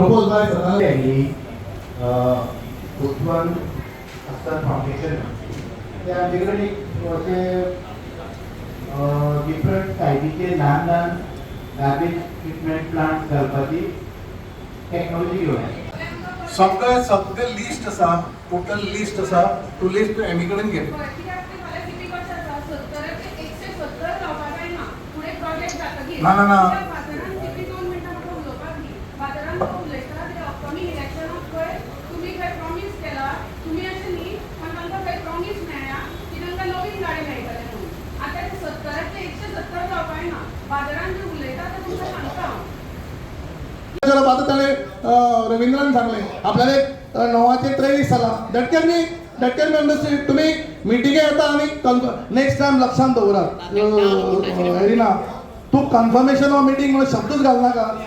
Propose by Sadanand. केल्ली Usman Akhtar foundation, ते आमचे कडेन एक अशे डिफरंट टायपीचे ल्हान ल्हान गार्बेज ट्रिटमेंट प्लांट घालपाची टॅक्नॉलॉजी घेवन आयला. सगळे सगळे लिस्ट आसा, टोटल लिस्ट आसा. तूं लिस्ट एमी कडेन घे. पळय, कित्याक ते फाल्यां सिटी कशें आसा, 70चे 170 जावपा जायना, फुडें प्रोजेक्ट जातकीर. ना, ना, ना. कित्याक बाजारान सिटी, 2 मिनटां म्हाका उलोवपाक दी. बाजारान तो उलयता ते अपकमींग इलेक्शनाक खंय तुमी खंय प्रॉमीस केला तुमी, अशें न्ही, पण तांकां खंय प्रॉमीस मेळ्ळ्या की तांकां नवीन गाडी मेळटले म्हणून. आतां ते 70चे 170 जावपा जायना. बाजारान जे उलयता ते तुमकां सांगता हांव. करप. आतां ताणें रविंद्रान सांगलें, आपल्याला एक 9चे 23 जाला. That can be understand. तुमी मिटिंगे येता आनी नेक्स्ट टायम लक्षांत दवरात. एरिना, तूं कन्फर्मेशन ऑफ मिटींग म्हणून शब्दच घालनाका. हय,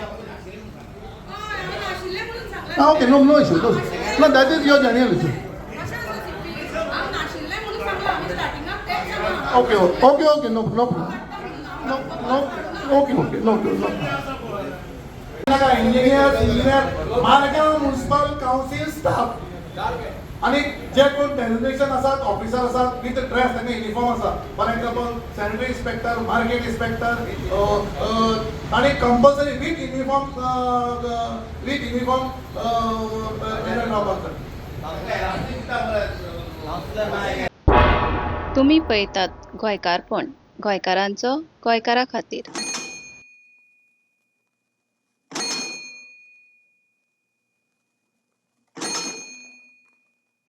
हांवें नाशिल्लें म्हणून सांगलां. Okay, no, no issue. No, that is your genuine issue. कशें आसा सिपी, हांव नाशिल्लें म्हणून सांगलां. आमी स्टार्टिंगाक तेंच सांगलां. Okay, no, no, no, no, okay, no, no. Engineer, engineer, Margao Municipal Council staff आणि जे कोण डेजिग्नेशन आसात, ऑफिसर आसात विथ ड्रेस, तांकां युनिफॉर्म आसा, for example sanitary inspector, market inspector, आणि compulsory with uniform रावपाक जाय. तुमी पळयतात गोंयकारपण, गोंयकारांचो गोंयकारा खातीर.